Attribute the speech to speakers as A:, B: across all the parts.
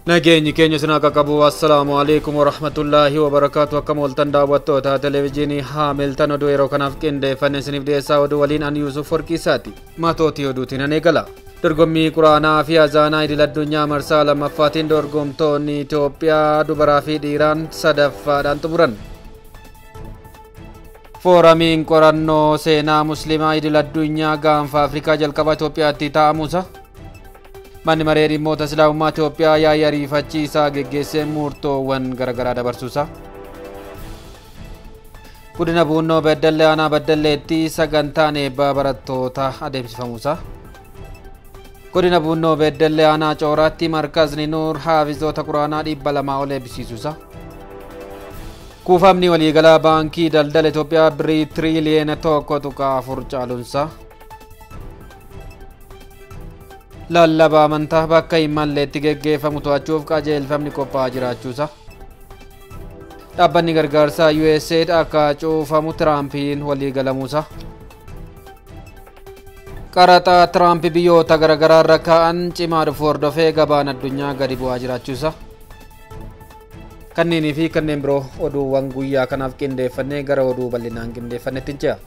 A: Nageenyi keenya isin akka qabu assalaamu alaikum warahmatullaahi wabarakaatu. Akkam ooltan daawwattoota televezyiinii Haamiltan, oduu yeroo kanaaf qindeeffanne isiniif dhiyeessaa. Oduu waliin ani Yuusuf Warqiisaati. Matootii oduutiin an eegala. Dorgommii Quraanaa fi Azaanaa idil addunyaa marsaa lammaffaatiin dorgomtoonni Itoophiyaa dubaraa fi dhiiraan sadaffaadhaan xumuran. Fooramiin qorannoo seenaa Musliimaa idil addunyaa gaanfa Afrikaa jalqaba Itoophiyaatti taa'amuusa. Manni maree dhimmoota Islaamummaa Itoophiyaa yaa'ii ariifachiisaa geggeessee murtoowwan garaagaraa dabarsuusa. Godina Buunnoo Beddellee aanaa Beddelleetti sagantaan eebbaa barattoota adeemsifamuusa. Godina Buunnoo Beddellee aanaa Cooraatti markazni Nuur haafizoota Quraanaa 200 ol eebbisiisuusa. Kuufamni waliigalaa baankii daldala Itoophiyaa birrii tiriliyoona 1.4 caalunsa. Lallaba amantaa bakka hin malleetti geggeeffamu to'achuuf qajeelfamni qophaa'aa jiraachuusa. Dhaabbanni gargaarsaa USAID akka cuufamu Tiraampiin waliigalamuusa. Qaraxa Tiraamp biyyoota garaagaraa irra kaa'an cimaa dhufu hordofee gabaan addunyaa gadi bu'aa jiraachuusa. Kanneenii fi kanneen biroo oduuwwan guyyaa kanaaf qindeeffannee gara oduu bal'inaan qindeeffannetti ce'a.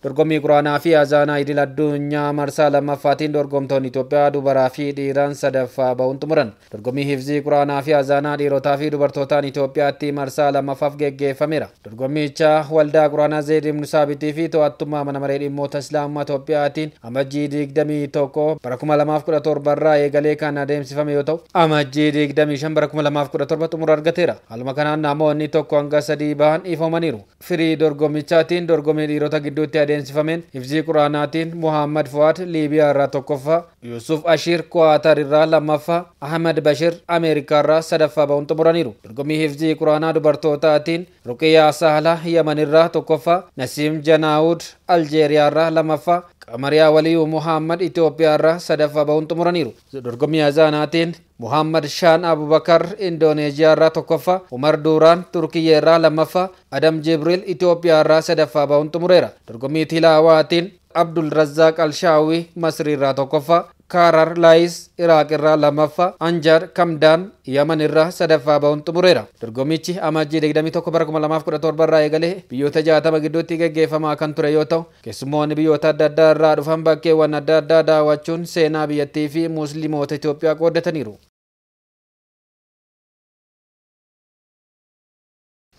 A: Dorgommii Quraanaa fi Azaanaa idil addunyaa marsaa lammaffaatiin dorgomtoonni Itoophiyaa dubaraa fi dhiiraan sadaffaa bahuun xumuran. Dorgommii hifzii Quraanaa fi Azaanaa dhiirotaa fi dubartootaan Itoophiyaatti marsaa lammaffaaf geggeeffameera. Dorgommicha waldaa Quraanaa Zeed Ibn Saabitii fi to'attummaa mana maree dhimmoota Islaamummaa Itoophiyaatiin amajjii 21 bara 2017 irraa eegalee kan adeemsifame yoo ta'u, amajjii 25 bara 2017 xumura argateera. Haaluma kanaan namoonni 1 hanga 3 bahan ifoomaniiru. Firii dorgommichaatiin dorgommii dhiirota gidduutti adeemsifameen hifzii Quraanaatiin Muhammad Fuad Liibiyaa irraa tokkoffaa, Yusuf Ashir Kuwaatar irraa lammaffaa, Ahmad Bashir Ameerikaa irraa sadaffaa bahuun xumuraniiru. Dorgommii hifzii Quraanaa dubartootaatiin Ruqiyyaa Sahlaa Yaman irraa tokkoffaa, Nasiim Janaawud Aljeeriyaa irraa lammaffaa, Qamariyaa Waliyuu Muhammad Itoophiyaa irraa sadaffaa bahuun xumuraniiru. Dorgommii Azaanaatiin Muhammad Shaan Abubakar Indooneeziyaa irraa tokkoffaa, Umar Duuraan Turkiyyee irraa lammaffaa, Adam Jibril Itoophiyaa irraa sadaffaa bahuun xumureera. Dorgommii Tilaawaatiin Abdul Razzaaq Alshaawii Masrii irraa tokkoffaa, Kaarar Laayis Iraaq irraa lammaffaa, Anjar Kamdaan Yaman irraa sadaffaa bahuun xumureera. Dorgommichi amajjii 21 bara 2017 irraa eegalee biyyoota 60 gidduutti geggeeffamaa kan ture yoo ta'u, keessummoonni biyyoota adda addaa irraa dhufan bakkeewwan adda addaa daawwachuun seenaa biyyattii fi musliimoota Itoophiyaa qooddataniiru.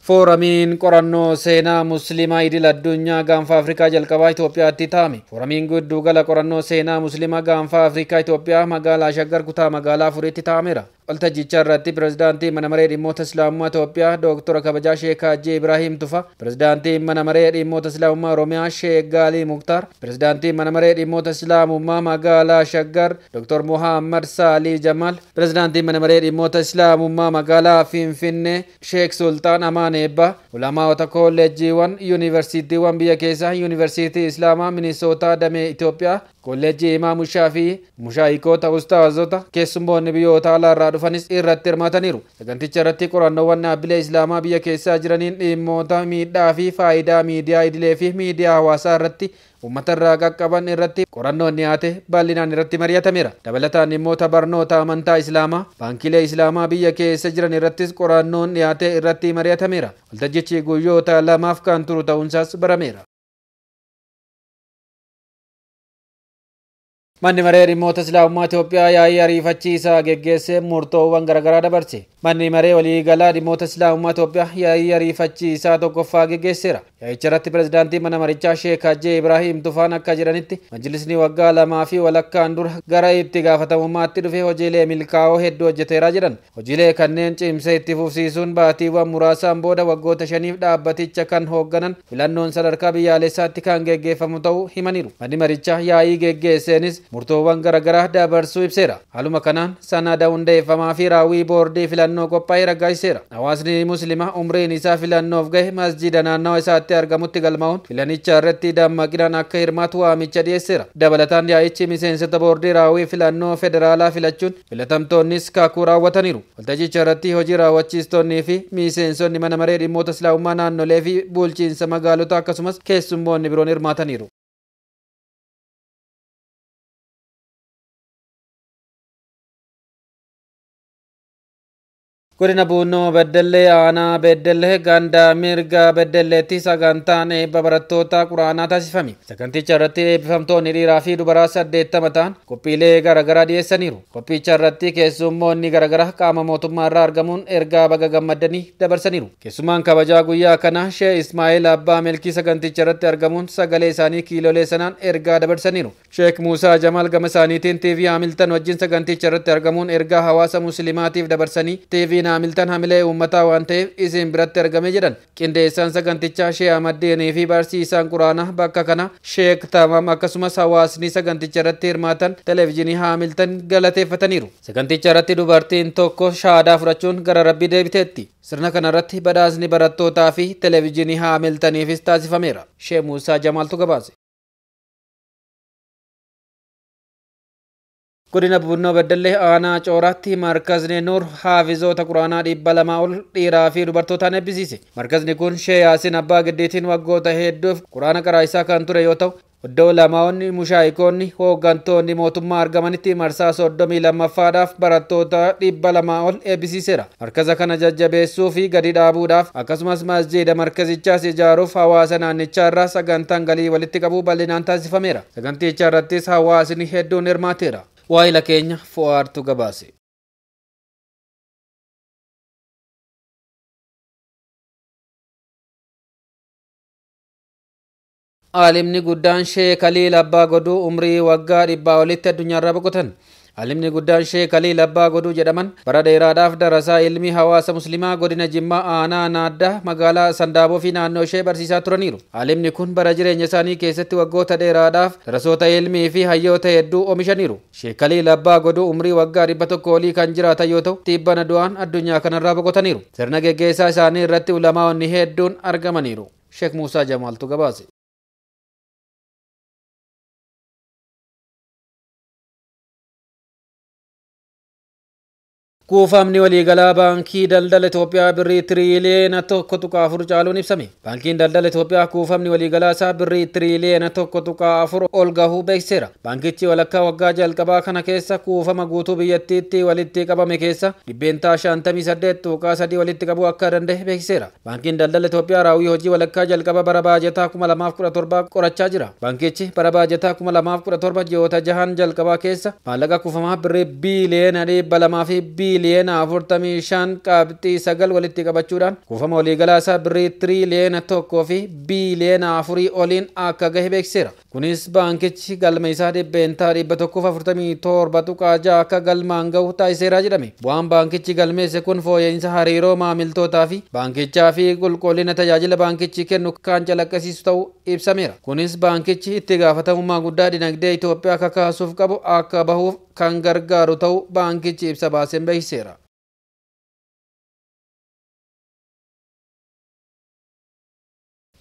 A: Fooramiin qorannoo seenaa Musliimaa idil addunyaa gaanfa Afrikaa jalqabaa Itoophiyaatti taa'ame. Fooramiin giddugala qorannoo seenaa Musliimaa gaanfa Afrikaa Itoophiyaa magaalaa Shaggar kutaa magaalaa Afuriitti taa'ameera. Waltajjicha irratti pirezidaantii mana maree dhimmoota Islaamummaa Itoophiyaa Dooktara kabajaa Sheek Hajji Ibraahiim Tufa, pirezidaantii mana maree dhimmoota Islaamummaa Oromiyaa Sheek Gaalii Muktaar, pirezidaantii mana maree dhimmoota Islaamummaa magaalaa Shaggar Dooktor Muhammad Saalii Jamaal, pirezidaantii mana maree dhimmoota Islaamummaa magaalaa Finfinnee Sheek Sultaan Amaan Eebbaa, ulamaa'ota kolleejjiiwwan yuunivarsiitiiwwan biyya keessaa Yuunivarsiitii Islaamaa Minisootaa damee Itoophiyaa, kolleejjii Imaam Shaafii, mushaayikoota, ustaazota, keessummoonni biyyoota alaa irraa dhufanis irratti hirmaataniiru. Saganticha irratti qorannoowwan dhaabbilee Islaamaa biyya keessaa jiraniin dhimmoota miidhaa fi faayidaa miidiyaa idilee fi miidiyaa hawaasaa irratti uummata irraa qaqqaban irratti qorannoon dhiyaate bal'inaan irratti mari'atameera. Dabalataan dhimmoota barnoota amantaa Islaamaa, baankilee Islaamaa biyya keessa jiran irrattis qorannoon dhiyaate irratti mari'atameera. Waltajjichi guyyoota lamaaf kan turu ta'uunsaas barameera. Manni maree dhimmoota Islaamummaa Itoophiyaa yaa'ii ariifachiisaa geggeessee murtoowwan garaagaraa dabarse. Manni maree waliigalaa dhimmoota Islaamummaa Itoophiyaa yaa'ii ariifachiisaa tokkoffaa geggeesseera. Yaa'icha irratti pirezidaantii mana marichaa Sheek Hajji Ibraahiim Tufaan akka jedhanitti majlisni waggaa 2 fi walakkaan dura gara itti gaafatamummaatti dhufe hojiilee milkaa'oo hedduu hojjeteera jedhan. Hojiilee kanneen cimsee itti fufsiisuun baatiiwwan muraasaan booda waggoota 5 dhaabbaticha kan hoogganan filannoon sadarkaa biyyaalessaatti kan geggeeffamu ta'uu himaniiru. Manni marichaa yaa'ii geggeesseenis murtoowwan garaagaraa dabarsuu ibseera. Haaluma kanaan sanada hundeeffamaa fi raawwii boordii filannoo qophaa'ee raggaasiseera. Hawaasni Muslimaa umriin isaa filannoof gahe masjida naannawa isaatti argamutti galmaa'uun filanicha irratti dammaqinaan akka hirmaatu waamicha dhiyeesseera. Dabalataan yaa'ichi miseensota boordii raawwii filannoo federaalaa filachuun filatamtoonnis kakuu raawwataniiru. Waltajjicha irratti hojii raawwachiistonnii fi miseensonni mana maree dhimmoota Islaamummaa naannolee fi bulchiinsa magaalotaa akkasumas keessummoonni biroon hirmaataniiru. Godina Buunoo Beddellee aanaa Beddellee ganda mirga Beddelleetti sagantaan eebba barattoota quraanaa taasifame. Saganticha irratti eebbifamtoonni dhiiraa fi dubaraa 80 ta'an qophiilee garaagaraa dhiyeessaniiru. Qophicha irratti keessummoonni garaagaraa qaama mootummaa irraa argamuun ergaa baga gammadanii dabarsaniiru. Keessummaan kabajaa guyyaa kana Shee Ismaa'eel Abbaa Milkii saganticha irratti argamuun sagalee isaanii kiilolee sanaan ergaa dabarsaniiru. Sheek Muusaa Jamaal gama isaaniitiin TV Haamiltan wajjin saganticha irratti argamuun ergaa hawaasa musliimaatiif dabarsanii TV Haamiltan hamilee uummataa waan ta'eef isin biratti argame jedhan. Qindeessaan sagantichaa Shee Ahmaddiinii fi barsiisaan quraanaa bakka kana Sheek Tamam akkasumas hawaasni saganticha irratti hirmaatan televezyiinii Haamiltan galateeffataniiru. Saganticha irratti dubartiin tokko shaadaa fudhachuun gara rabbii deebiteetti. Sirna kana irratti badhaasni barattootaa fi televezyiinii Haamiltaniifis taasifameera. Shee Muusaa Jamaaltu gabaase. Godina Buunoo Beddellee aanaa Cooraatti markazni Nuur haafizoota quraanaa 200 ol dhiiraa fi dubartootaan eebbisiise. Markazni kun Shee Yaasin Abbaa Giddiitiin waggoota hedduuf quraana qaraa kan ture yoo ta'u, iddoo lamaonni mushaayikoonni hooggantoonni mootummaa argamanitti marsaa 32ffaadhaaf barattoota 200 ol eebbisiiseera. Markaza kana jajjabeessuu fi gadi dhaabuudhaaf akkasumas masjiida markazichaas ijaaruuf hawaasa naannichaa irraa sagantaan galii walitti qabuu bal'inaan taasifameera. Saganticha irrattis hawaasni hedduun hirmaateera. Waa'ila keenya Fo'aartu gabaase. Aalimni guddaan Shee Kaliil Abbaa Goduu umrii waggaa 100 olitti addunyaarraa boqotan. Aalimni guddaan Shee Kaliil Abbaa Goduu jedhaman bara dheeraadhaaf darasaa ilmi hawaasa musliimaa godina Jimmaa aanaa Naaddaa magaalaa Sandaaboo fi naannoo ishee barsiisaa turaniiru. Aalimni kun bara jireenya isaanii keessatti waggoota dheeraadhaaf darasoota ilmii fi hayyoota hedduu oomishaniiru. Shee Kaliil Abbaa Goduu umrii waggaa 100 olii kan jiraatan yoo ta'u, tibbana du'aan addunyaa kanarraa boqotaniiru. Sirna geggeessaa isaanii irratti ulamaa'onni hedduun argamaniiru. Sheek Muusaa Jamaaltu gabaase. Kuufamni waliigalaa baankii daldala Itoophiyaa birrii tiriliyoona 1.4 caaluun ibsame. Baankiin daldala Itoophiyaa kuufamni waliigalaa isaa birrii tiriliyoona 1.4 ol gahuu beeksiseera. Baankichi walakkaa waggaa jalqabaa kana keessa kuufama guutuu biyyattiitti walitti qabame keessa 58.3% walitti qabuu akka danda'e beeksiseera. Baankiin daldala Itoophiyaa raawwii hojii walakkaa jalqaba bara baajataa 2017 qorachaa jira. Baankichi bara baajataa 2017 ji'oota jahan jalqabaa keessa maallaqa kuufamaa birrii biiliyoona 200 fi biiliyoona 45.9 walitti qabachuudhaan kuufama waliigalaa isaa birrii tiriliyoona 1 fi biiliyoona 4 oliin akka gahe beeksiseera. Kunis baankichi galma isaa 147.6% akka galmaan gahu taasiseera jedhame. Bu'aan baankichi galmeesse kun fooyya'insa hariiroo maamiltootaa fi baankichaa fi qulqullina tajaajila baankichi kennu kan calaqqisiisu ta'uu ibsameera. Kunis baankichi itti gaafatamummaa guddaa dinagdee Itoophiyaa kakaasuuf qabu akka bahuuf kan gargaaru ta'uu baankichi ibsa baaseen beeksiseera.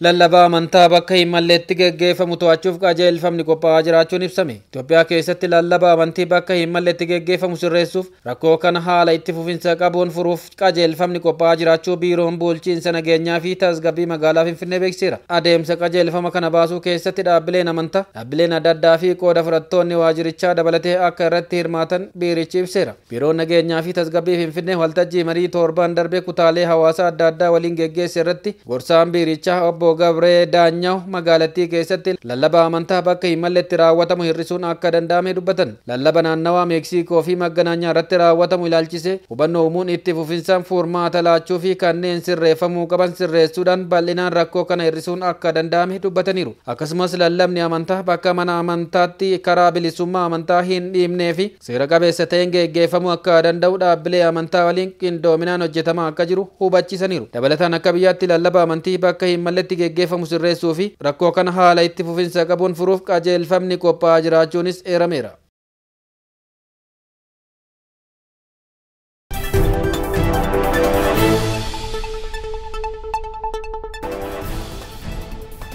A: Lallabaa amantaa bakka hin malleetti geggeeffamu to'achuuf qajeelfamni qophaa'aa jiraachuun ibsame. Itoophiyaa keessatti lallabaa amantii bakka hin malleetti geggeeffamu sirreessuuf rakkoo kana haala itti fufinsa qabuun furuuf qajeelfamni qophaa'aa jiraachuu biiroon bulchiinsa nageenyaa fi tasgabbii magaalaa Finfinnee beeksiseera. Adeemsa qajeelfama kana baasuu keessatti dhaabbileen amantaa, dhaabbileen adda addaa fi qooda fudhattoonni waajjirichaa dabalatee akka irratti hirmaatan biirichi ibseera. Biiroon nageenyaa fi tasgabbii Finfinnee waltajjii marii torban darbe kutaalee hawaasaa adda addaa waliin geggeesse irratti gorsaan biirichaa obbo Gabree Daanyaw magaalattii keessatti lallaba amantaa bakka hin malletti raawwatamu hir'isuun akka danda'ame dubbatan. Lallaba naannawaa Meeksikoo fi Magganaanyaa irratti raawwatamu ilaalchise hubannoo uumuun itti fufinsaan furmaata laachuu fi kanneen sirreeffamuu qaban sirreessuudhaan bal'inaan rakkoo kana hir'isuun akka danda'ame dubbataniiru. Akkasumas lallabni amantaa bakka mana amantaatti karaa bilisummaa amantaa hin dhiibnee fi seera qabeessa ta'een geggeeffamuu akka danda'u dhaabbilee amantaa waliin qindoominaan hojjetamaa akka jiru hubachiisaniiru. Dabalataan akka biyyaatti lallaba amantii bakka hin malletti geggeeffamu sirreessuu fi rakkoo kana haala itti fufinsa qabuun furuuf qajeelfamni qophaa'aa jiraachuunis eerameera.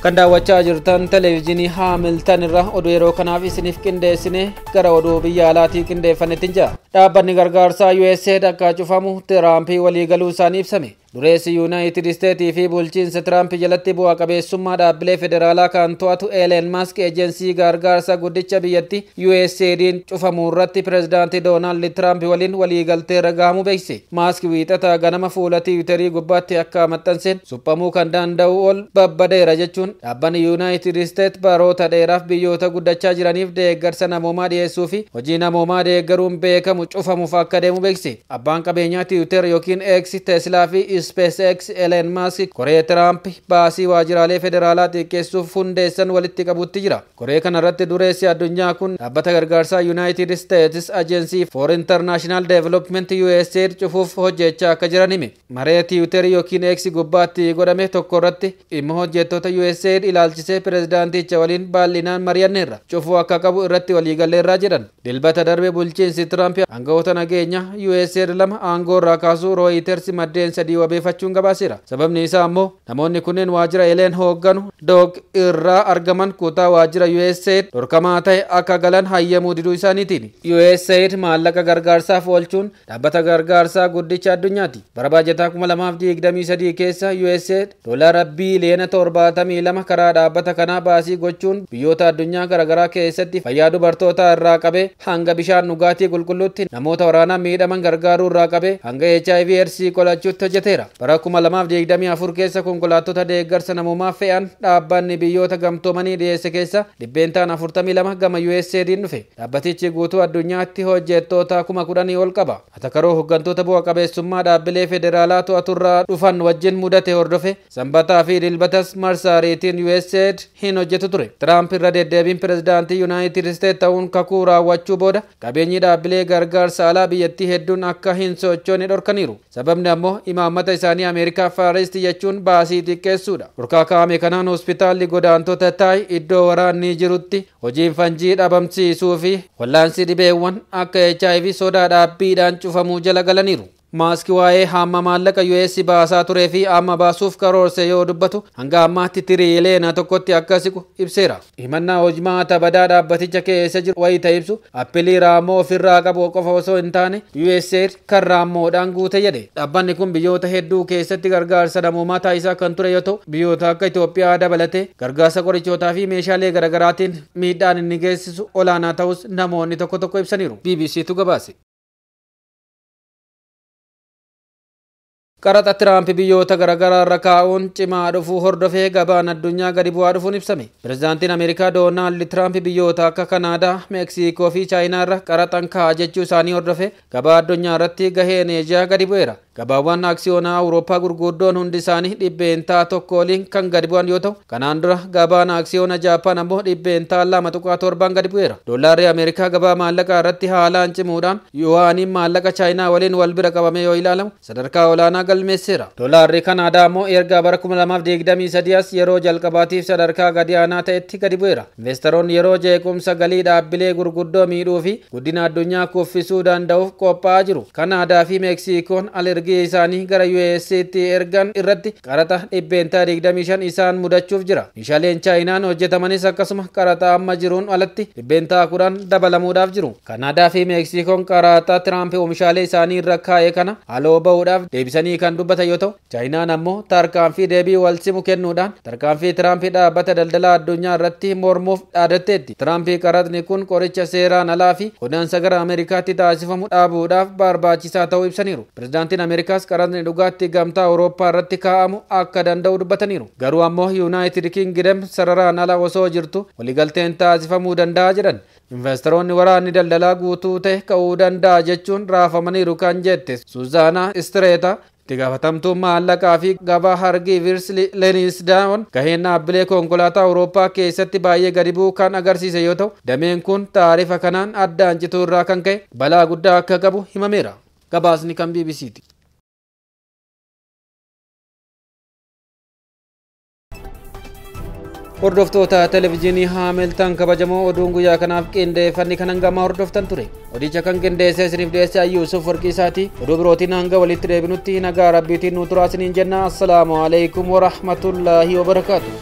A: Kan daawwachaa jirtan televezyiinii Haamiltan irraa oduu yeroo kanaaf isiniif qindeessine gara oduu biyya alaatii qindeeffannetti jira. Dhaabbanni gargaarsaa USAID akka cufamu Tiraampii waliigaluu isaanii ibsame. Dureessi Yuunaayitid Isteetii fi bulchiinsa Tiraamp jalatti bu'a qabeessummaa dhaabbilee federaalaa kan to'atu Elon Musk ejensii gargaarsa guddicha biyyattii USAID'n cufamuu irratti pireezidaantii Doonaald Tiraamp waliin waliigaltee irra gahamuu beeksise. Maask wiixata ganama fuula Tiwiiterii gubbaatti akka maxxanseen suphamuu kan danda'u ol babbadeera jechuun dhaabbanni Yuunaayitid Isteet baroota dheeraaf biyyoota guddachaa jiraniif deeggarsa namoomaa dhiyeessuu fi hojii namoomaa deeggaruun beekamu cufamuuf akka deemu beeksise. Abbaan qabeenyaa Tiwiiter yookiin X, Teslaa fi SpaceX Elon Musk koree Tiraamp baasii waajjiraalee federaalaa xiqqeessuuf hundeessan walitti qabutti jira. Koree kanarratti dureessi addunyaa kun dhaabbata gargaarsaa United States Agency for International Development USAID cufuuf hojjechaa akka jiran hime. Maree Tiwiiter yookiin X gubbaatti godhame tokko irratti dhimma hojjettoota USAID ilaalchisee pireezidaanticha waliin bal'inaan mari'anneerra. Cufuu akka qabu irratti waliigalleerraa jedhan. Dilbata darbe bulchiinsi Tiraamp aangawoota nageenya USAID lama aangoo irraa kaasuu Reuters maddeen sadii wabeeffachuun gabaaseera. Sababni isaa ammoo namoonni kunneen waajjira Eleen hoogganu Doog irraa argaman kutaa waajjira USAID dhorkamaa ta'e akka galan hayyamuu diduu isaaniitiin. USAID maallaqa gargaarsaaf oolchuun dhaabbata gargaarsaa guddicha addunyaati. Bara baajataa 2023 keessa USAID doolaara biiliyoona 72 karaa dhaabbata kanaa baasii gochuun biyyoota addunyaa garaagaraa keessatti fayyaa dubartootaa irraa qabee hanga bishaan dhugaatii qulqulluutti namoota waraanaa miidhaman gargaaruu irraa qabee hanga HIV AIDS qolachuutti hojjeteera. Bara 2024 keessa konkolaattota deeggarsa namoomaa fe'an dhaabbanni biyyoota gamtoomanii dhiyeesse keessa 42% gama USAID'n dhufe. Dhaabbatichi guutuu addunyaatti hojjettoota 10,000 ol qaba. Atakaroo hooggantoota bu'a qabeessummaa dhaabbilee federaalaa to'aturraa dhufan wajjin mudate hordofe sanbataa fi dilbatas marsaariitiin USAID hin hojjetu ture. Tiraamp irra deddeebiin pireezidaantii Yuunaayitid Isteet ta'uun kakuu raawwachuu booda qabeenyi dhaabbilee gargaarsa alaa biyyattii hedduun akka hin sochoone dhorkaniiru. Sababni ammoo imaammata isaanii Ameerikaa First jechuun baasii xiqqeessuudha. Dhorkaa kaa'ame kanaan hospitaalli godaantota Taayi iddoo waraanni jirutti hojiin fanjii dhabamsiisuu fi wallaansi dhibeewwan akka HIV sodaa dhaabbiidhaan cufamuu jala galaniiru. Maaski waa'ee hamma maallaqa US baasaa turee fi amma baasuuf karoorse yoo dubbatu hanga ammaatti tiriiliyoona tokkotti akka siqu ibseera. Himannaa hojmaata badaa dhaabbaticha keessa jiru wayita ibsu appilii raammoo ofirraa qabu qofa osoo hin taane USAID kan raammoodhaan guute jedhe. Dhaabbanni kun biyyoota hedduu keessatti gargaarsa namoomaa taasisaa kan ture yoo ta'u biyyoota akka Itoophiyaa dabalatee gargaarsa qorichootaa fi meeshaalee garaagaraatiin miidhaan inni geessisu olaanaa ta'us namoonni tokko tokko ibsaniiru. BBCtu gabaase. Qaraxa Tiraamp biyyoota garaagaraa irra kaa'uun cimaa dhufuu hordofee gabaan addunyaa gadi bu'aa dhufuun ibsame. Pireezidaantiin Ameerikaa Doonaald Tiraamp biyyoota akka Kanaadaa, Meeksikoo fi Chaayinaa irra qaraxan kaa'a jechuu isaanii hordofee gabaa addunyaa irratti gaheen Eeshiyaa gadi bu'eera. Gabaawwan aksiyoonaa Awurooppaa gurguddoon hundi isaanii 1% oliin kan gadi bu'an yoo ta'u, kanaan dura gabaan aksiyoona Jaappaan ammoo 2.7% gadi bu'eera. Doolaarri Ameerikaa gabaa maallaqaa irratti haalaan cimuudhaan yuwaaniin maallaqa Chaayinaa waliin wal bira qabamee yoo ilaalamu sadarkaa olaanaa galmeesseera. Doolaarri Kanaadaa ammoo erga bara 2023 as yeroo jalqabaatiif sadarkaa gadi aanaa ta'etti gadi bu'eera. Investoroonni yeroo jeequmsa galii dhaabbilee gurguddoo miidhuu fi guddina addunyaa kuffisuu danda'uuf qophaa'aa jiru. Kanaadaa fi Meeksikoon alergii isaanii gara USAtti ergan irratti qaraxa 25% isaan mudachuuf jira. Meeshaaleen Chaayinaan hojjetamanis akkasuma qaraxa amma jiruun alatti 10% dabalamuudhaaf jiru. Kanaadaa fi Meeksikoon qaraxa Tiraamp oomishaalee isaanii irra kaa'e kana haaloo ba'uudhaaf deebisanii kan dubbatan yoo ta'u, Chaayinaan ammoo tarkaanfii deebii wal simu kennuudhaan tarkaanfii Tiraamp dhaabbata daldalaa addunyaa irratti mormuuf dhaadatteetti. Tiraamp qaraxni kun qoricha seeraan alaa fi godaansa gara Ameerikaatti taasifamu dhaabuudhaaf barbaachisaa ta'uu ibsaniiru. Pireezidaantiin Ameerikaas qaraxni dhugaatti gamtaa Awurooppaa irratti kaa'amu akka danda'u dubbataniiru. Garuu ammoo Yuunaayitid Kingdom sararaan ala osoo jirtu waliigalteen taasifamuu danda'a jedhan. Investoroonni waraanni daldalaa guutuu ta'e ka'uu danda'a jechuun raafamaniiru kan jette Suuzaanaa Istireeta itti gaafatamtuun maallaqaa fi gabaa hargii virs Leenis Daawon gaheen dhaabbilee konkolaataa Awurooppaa keessatti baay'ee gadi bu'uu kan agarsiise yoo ta'u dameen kun taarifa kanaan addaan cituu irraa kan ka'e balaa guddaa akka qabu himameera. Gabaasni kan BBCti. Hordoftoota televezyiinii Haameltan kabajamoo oduun guyyaa kanaaf qindeeffanni kan hangamaa hordoftan ture. Odicha kan qindeessee isiniif dhiyeesse Yuusuf Warqiisaati. Oduu birootiin hanga walitti deebinutti nagaa rabbiitiin nu turaa isiniin jenna. Assalaamu alaikum warahmatullaahi wabarakaatu.